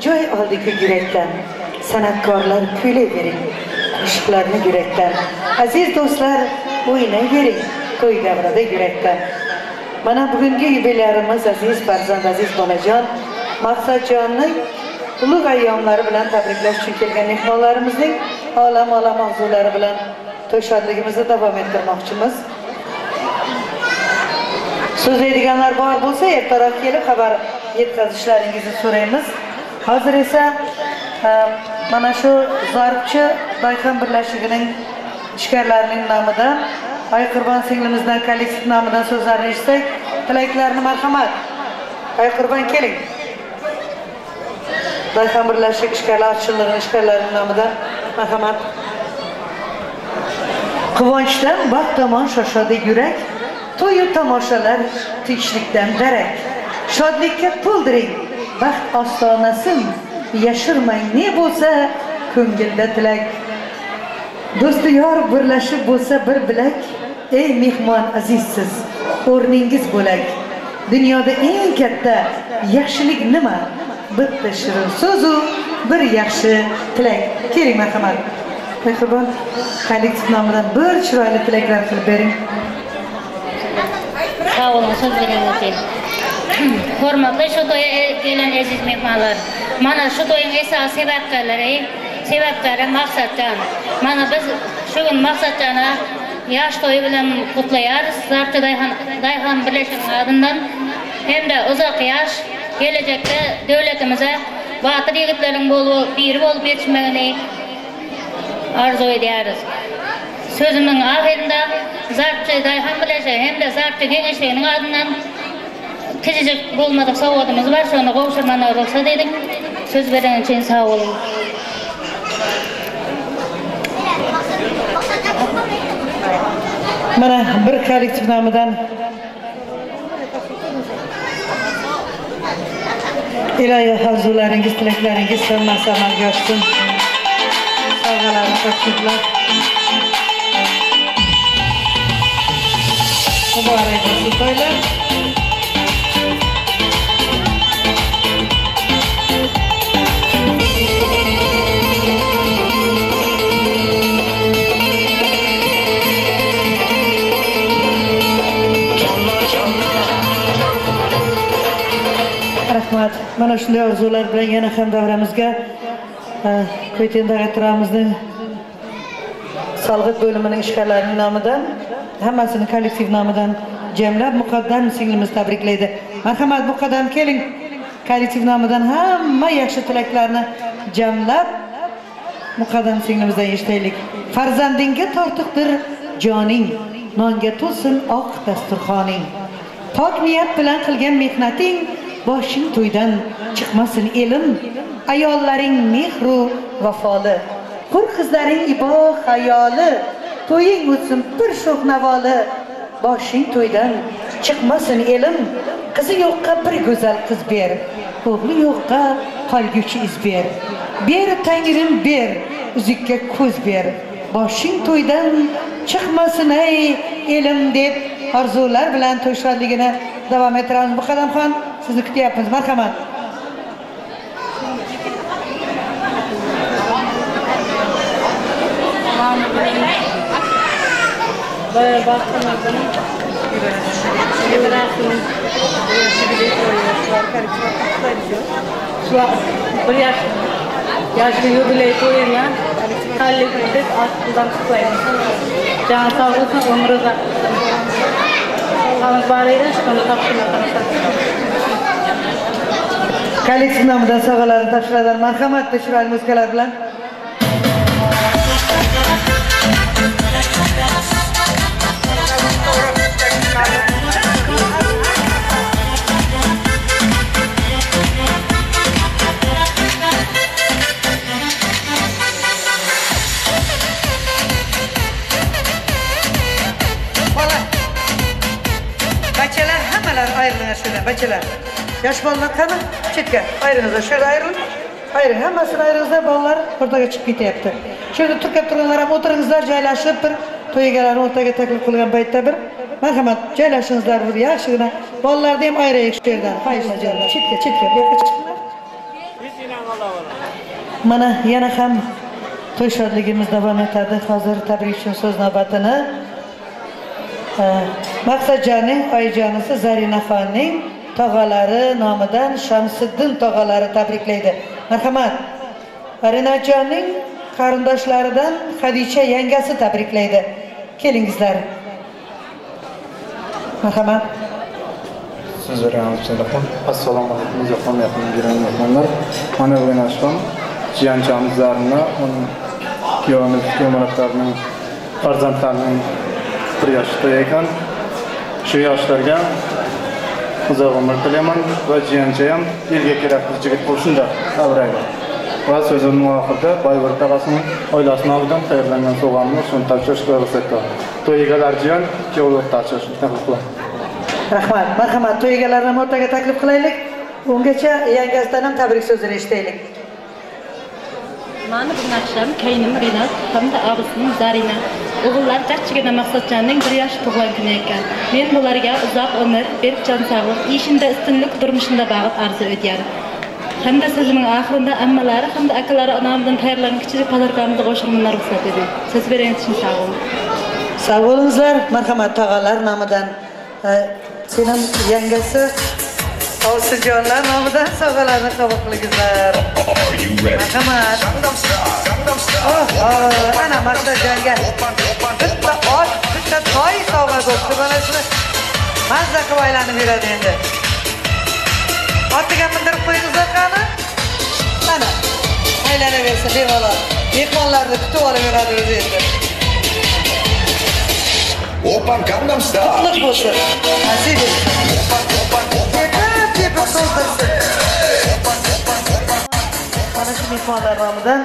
Joy oldi-ku yurakdan. San'atkorlar kuylayvering qo'shiqlarni yurakdan. Aziz do'stlar, o'ynayvering to'y davrida yurakdan. Mana bugungi yubilyarimiz aziz farzand, aziz bolajon Maqsadjonning ulug' ayyomlari bilan tabriklash uchun kelgan mehmonlarimizning olam-olam orzulari bilan to'y shodligimizni davom ettirmoqchimiz. So'zlaydiganlar bor bo'lsa, ertaroq kelib xabar yetkazishlaringizni so'raymiz. Hozir esa mana shu Zarbchi Dayxon birlashigining ishkarlarining nomidan Oyqurbon singlimizdan kollektiv nomidan so'zlarni eshitsak, tilaklarni marhamat. Oyqurbon keling. Dayxon birlashik ishkarlar archillig'ining ishkarlarining nomidan marhamat. Quvonchdan baxt tomon shoshadi yurak, to'yu tomoshalar tinchlikdan darak. Shodlikka to'ldiring baxt ostonasin, yashirmang ne bo'lsa ko'ngilda tilak. Do'sti yor birlashib bo'lsa bir bilak, ey mehmon azizsiz, o'rningiz bo'lak. Dunyoda eng katta yaxshilik nima? Bitta shirin so'zu bir yaxshi tilak. Keling marhamat. Mehribon kollektiv nomidan bir chiroyli tilaklar qilib bering. Sağ olun, söz bergan. Hurmatli shu to'yga kelgan aziz mehmonlar. Mana shu to'yning esas sebepkari Maqsadjon. Mana biz shu kun Maqsadjonni yosh to'yi bilan qutlaymiz. Zarbchi Dayxon birlashining adından hem de uzoq yosh, kelajakda davlatimizga botir yigitlarning bo'lib, biri bo'lib yetishmagini arzu ediyoruz. Sözümün ahirinde Zarbchi Dayxon birlashishi hem de Zarbchi kengashining adından kichik bo'lmadik sovg'atimiz bor, shuni qo'shirmani ruxsat eding. So'z bergan uchun sog' bo'ling. Mana bir kollektiv nomidan ilohiy orzularingiz, tilaklaringiz hammasi amalga oshsin. Sovg'alarni topshirdilar. Muborak bo'lsin to'ylar. Rahmat. Mana shunday orzular bilan yana ham davramizga Ko'ytendag'i turamizning Salg'it bo'limining ishxonalarining nomidan, hammasini kollektiv nomidan jamlab Muqaddam singlimiz tabriklaydi. Marhamat Muqaddam, keling. Kollektiv nomidan hamma yaxshi tilaklarni jamlab Muqaddam singlimizdan eshitaylik. Farzandingga tortiqdir joning, nonga to'lsin oq dasturxoning. Pok niyat bilan qilgan mehnating boshing to'ydan chiqmasin elim. Ayollaring mehru vafoli, hur qizlaring ibo xayoli, to'ying o'tsin bir sho'x navoli. Boshing to'ydan chiqmasin elim. Qizi yo'qqa bir go'zal qiz ber, o'g'li yo'qqa qolguchi iz ber. Ber Tangrim ber, uzukka ko'z ber. Boshing to'ydan chiqmasin ey elim deb orzular bilan to'y shodligini davom ettiramiz. Muqaddamxon, sizni kutyapmiz. Marhamat. Bir yaşlı yubiley to'yini kollektiv ostidan qutlaymiz. Jon sog' bo'lsin, umri uzoq bo'lsin. Kollektiv nomidan sovg'alarni topshiradilar. Marhamat, chiroyli muzikalar bilan. Bachalar, yosh bolalar qani? Chetga ayringizlar, shu yerda ayrilin. Ayring, hammasini ayringizlar, bolalar o'rtaga chiqib ketyapti. Shu yerda turkab turganlar ham o'tiringizlar, joylashib bir to'y egalarini o'rtaga taklif qilgan paytda bir marhamat, joylashingizlar bir yaxshigina. Bolalarni ham ayraylik shu yerdan. Chetga, chetga, bu yoqqa chiqinglar. Mana yana ham to'y shodligimiz davom etadi. Hozir tabrik uchun so'z navbatini Maqsadjonning oyijonisi Zarinaxonning tog'alari nomidan Shamsiddin tog'alari tabriklaydi. Marhamat. Rinajonning qarindoshlaridan Xadicha yangasi tabriklaydi. Kelingizlar. Marhamat. Assalomu alaykum, yaqin mehmonlar. Mana bugun oqshom jiyanchamizni, uning kuyovimiz Kuyovmurodlarning farzandlarining bir yoshi to'yi ekan. Shu yoshlarga uzoq umr tilayman va jiyancha ham elga kerakli yigit bo'lsin-da, avrayman. Va so'zimning oxirida Boyvor tog'asining oilasi nomidan tayyorlangan sovg'amni shuni topshirishga ruxsat qilaman. To'y egalari jiyan, kuyovlar topshirishni taklif qilaman. Rahmat, marhamat. To'y egalarini o'rtaga taklif qilaylik. Ungacha yangasidan ham tabrik so'zini eshitaylik. Mana bu akşam kaynim Rinat hamda og'asining Zarina o'g'illar jachchigina Maqsadjonning 1 yosh tug'ilgan kuni ekan. Men bularga uzoq umr, berk jon sog'lik, ishida ustunlik, turmushida baxt orzu etaman. Hamda so'zimning oxirida ammalari hamda akalari nomidan tayyorlangan kichik padarkamni qo'shirmanlar ruxsat eding. So'z berganingiz uchun sog' bo'ling. Sog' bo'lingizlar. Marhamat, tog'alar nomidan Senem yangasi Ovsijonlar nomidan sovg'alarni qabul qilingizlar. Marhamat. Oh, ana Maqsadjonga bitta ot, bitta toy sovg'a bo'libdi. Mana shuni mazza qilib aylanib yuradi endi. Otiga mindirib qo'yingizlar qani. Mana aylanaversin bemalol. Mehmonlarni kutib olib yuradi o'zi endi. Qutlug' bo'lsin. Nasib etsin. Tepib to'ldirsin. Mana shu mehmonlar nomidan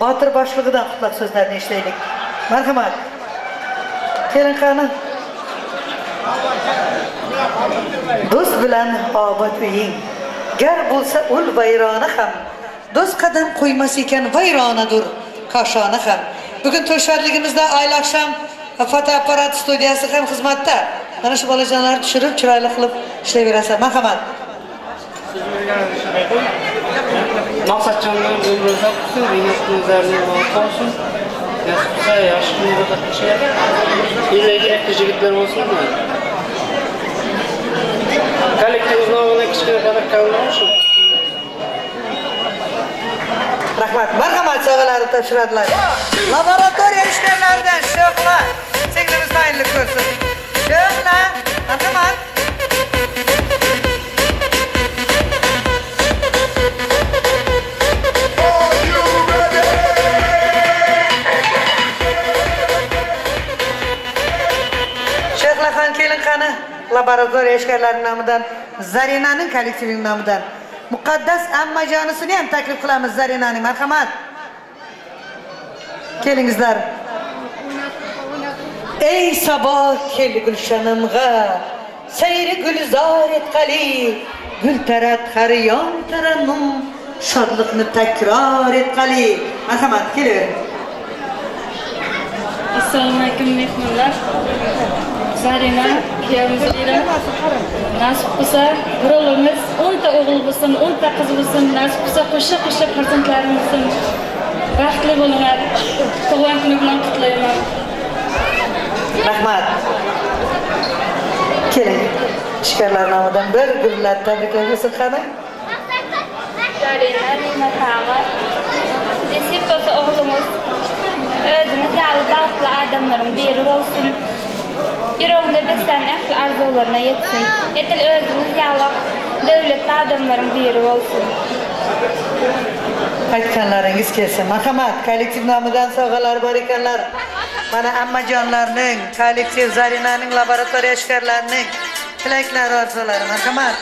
Botir boshlig'idan qutlug' so'zlarni eshitaylik. Marhamat. Kelin qani. Do'st bilan obod uying. Gar bo'lsa ul vayrona ham. Do'st qadam qo'ymas ekan vayronadur koshona ham. Bugun to'y shodligimizda ayli oqshom fotoapparat studiyasi ham xizmatda. Mana shu bolajonlarni tushirib, chiroyli qilib ishlayverasan. Marhamat. Maqsadjonning umri uzoq bo'lsin, Rinatning umri olsun. Nasib qilsa yaxshi kunga qatnashadi. Elga kerakli yigitlar bo'lsin. Kollektiv nomidan kichkina padarkamni olsin. Rahmat. Marhamat, sovg'alarni topshiradilar. Laboratoriya ishgarlaridan Shohla singlimiz tayinlab ko'rsin. Shohla, marhamat. Shohlaxon kelin qani laboratoriya ishgarlari nomidan, Zarinaning kollektivining nomidan muqaddas ammajonisini ham taklif qilamiz Zarinaning. Marhamat. Kelingizlar. Ey sabo kel gulshanimga, sayri gulzor etqali, gul tarat har yon tarannum, shodlikni takror etqali. Marhamat, kelavering. Assalomu alaykum mehmonlar. Zarina, kuyovimiz nasib qilsa, birovimiz 10 ta o'g'il bo'lsin, 10 ta qiz bo'lsin, nasib qilsa qo'sha-qo'sha farzandlarim bo'lsin. Baxtli bo'linglar. Tug'ilgan kuni bilan qutlayman. Rahmat. Keling. Ishkarlar nomidan bir gullar tabriklaymiz qani. Zarina, Rinat tog'a. Nasib qilsa o'g'limiz o'zini kabi baxtli odamlarning biri bo'lsin. Yüreğinde beslen ehli arzularına yetsin. Yetil özünüz yağlaq, devletli adamların biri olsun. Aytganlaringiz kelsin. Marhamat, kollektiv nomidan sovg'alar bor ekanlar. Mana ammajonlarning, kollektiv Zarinaning laboratoriya ishgarlarining tilaklari, orzulari. Marhamat.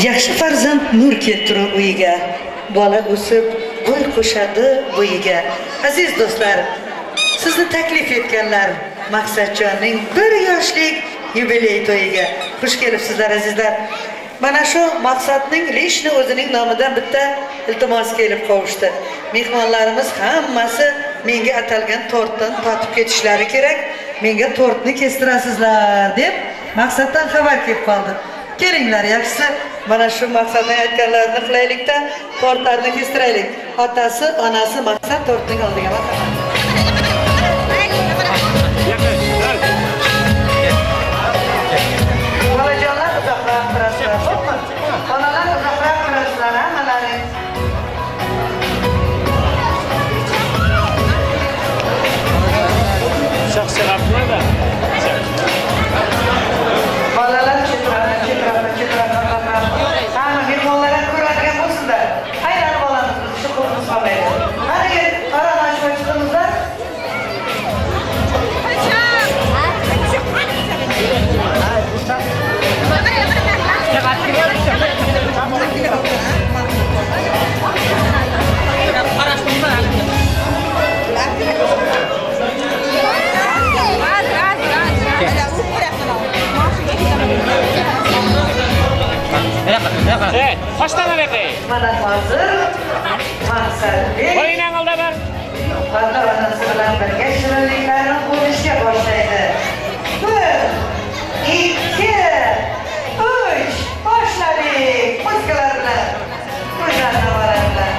Yaxshi farzand nur keltirur uyiga, bola o'sib bo'y qo'shadi bo'yiga. Aziz do'stlar, Sizni taklif etganlar Maqsadjonning 1 yoshlik yubiley to'yiga. Xush kelibsizlar azizlar. Mana shu Maqsadning lishni o'zining nomidan bitta iltimos kelib qovushdi. Mehmonlarimiz hammasi menga atalgan tortdan tatib ketishlari kerak. Menga tortni kestirasizlar deb Maqsaddan xabar kelib qoldi. Kelinglar, yaxshisi mana shu Maqsadning aytganlarini qilaylikda tortlarni kestiraylik. Otasi, onasi Maqsad tortning oldiga marhamat. Bolajonlar uzoqroq turasizlar, xo'pmi? Onalar uzoqroq turasizlar, hammalaring. Bolalar chetroqqa, chetroqqa, chetroqqa, chetroqqa. Hamma mehmonlar ham ko'radigan bo'lsinlar. Aylanib olamiz biz, shu qo'limiz qolmaydi. Qani, qarab ochib chiqingizlar. Mana hozir Maqsadbek ota-onasi bilan birga shirinliklarni qo'yishga boshlaydi. 1, 2, 3, boshladik. Muzikalar bilan, go'zal navolar bilan.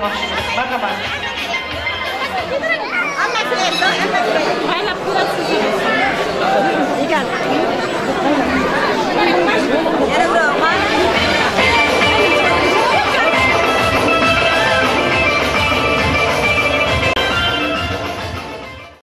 so'ramoqchimiz. Marhamat.